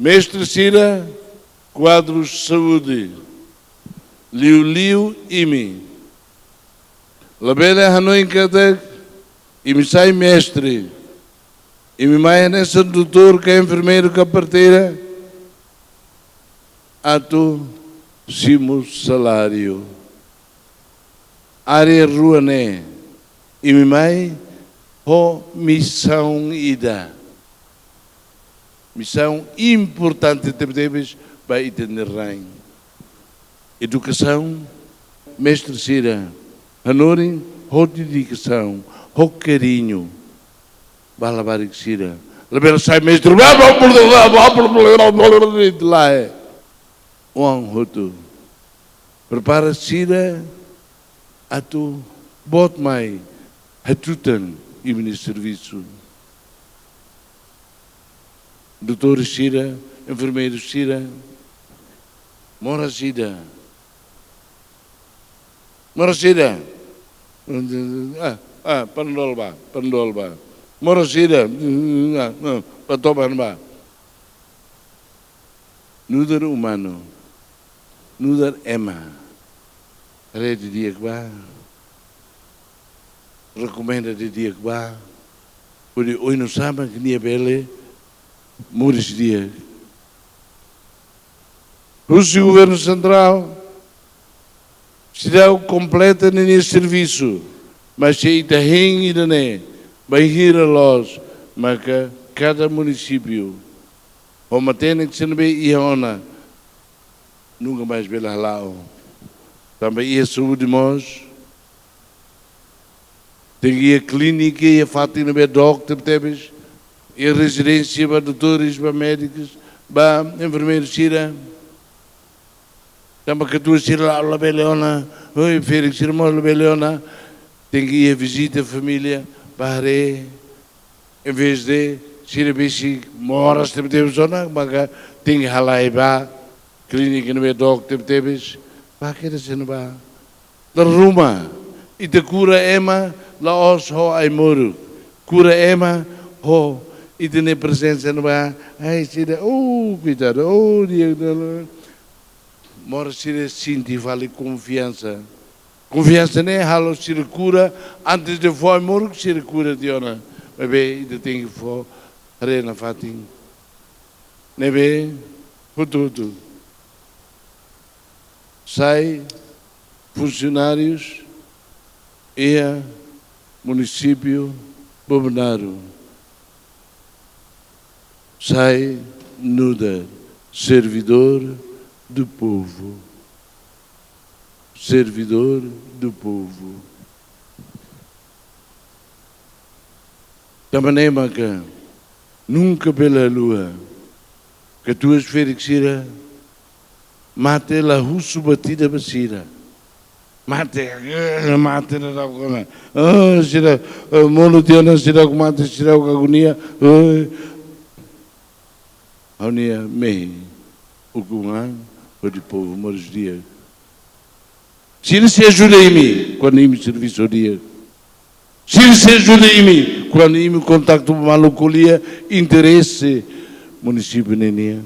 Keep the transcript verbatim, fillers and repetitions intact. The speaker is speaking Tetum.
Mestre sira, kuadru saúde, liuliu imi. Labele hanoin katak imi sai mestre, imi mai hanesan doutór ka enfermeiru ka parteira atu simu saláriu. Área rua ne'e, imi mai ho misaun ida. Misaun importante tebetebes ba ita-nia rain. Edukasaun, mestre sira, hanorin ho dedikasaun, ho kariñu ba labarik sira. Labele sai mestre, lae. Oan hotu. Prepara sira atu boot mai hatutan imi-nia servisu. Doutór sira, enfermeiru sira, moras ida. Moras ida. Ah, ah, Panadol bá, Panadol bá. Moras ida. Ah, ah, bá toman bá. Nu'udar umanu, nu'udar ema, haree didi'ak bá, rekomenda didi'ak bá, hodi oinsá mak nia bele moris di'ak. Husi governu sentrál, seidauk kompleta ninia servisu, mas se ita hein ida-ne'e, bainhira loos, maka kada munisípiu ho matenek sira ne'ebé iha ona, nunka mais bele hala'o. Tanba iha saúde mós, tenke iha klínika, iha fatin ne'ebé dook tebetebes, iha rezidénsia ba doutores, ba médikus, ba enfermeiru sira. Tanba katuas sira la, labele ona, oi, ferik sira mós labele ona, tenke iha vizita família, bá haree, envezde sira besik moras tebetebes ona, maka tenke halai ba klínika ne'ebé dook tebetebes, bá kedas iha ne'ebá. Dala ruma, ita kura ema la'ós ho ai-moruk. Kura ema ho ita-nia prezensa iha ne'ebá. Ai, sira, oh, koitadu, oh, dia, dia. Moras sira sente fali konfiansa. Konfiansa ne'e halo sira kura, antes de fó ai-moruk, sira kura tiha ona. Maibé ita tenke fó haree nafatin. Ne'ebé, hotu-hotu. Sai funsionárius iha munisípiu Bobonaro. Sai nu'udar servidór do povu. Servidór do povu. Tanba ne'e maka nunka bele haluha. Katuas ferik sira, mate la husu batida ba sira. Mate, eh, mate la dau kona. Oh, sira, eh, monu tiha ona, sira ku mate, sira ku agonia. Eh. Ha'u-nia mehi ukun an, hodi povu moris di'ak. Sira sei ajuda imi, kuandu imi servisu di'ak. Sira sei ajuda imi, kuandu imi kontaktu maluk ko'alia interese munisípiu ne'e nian.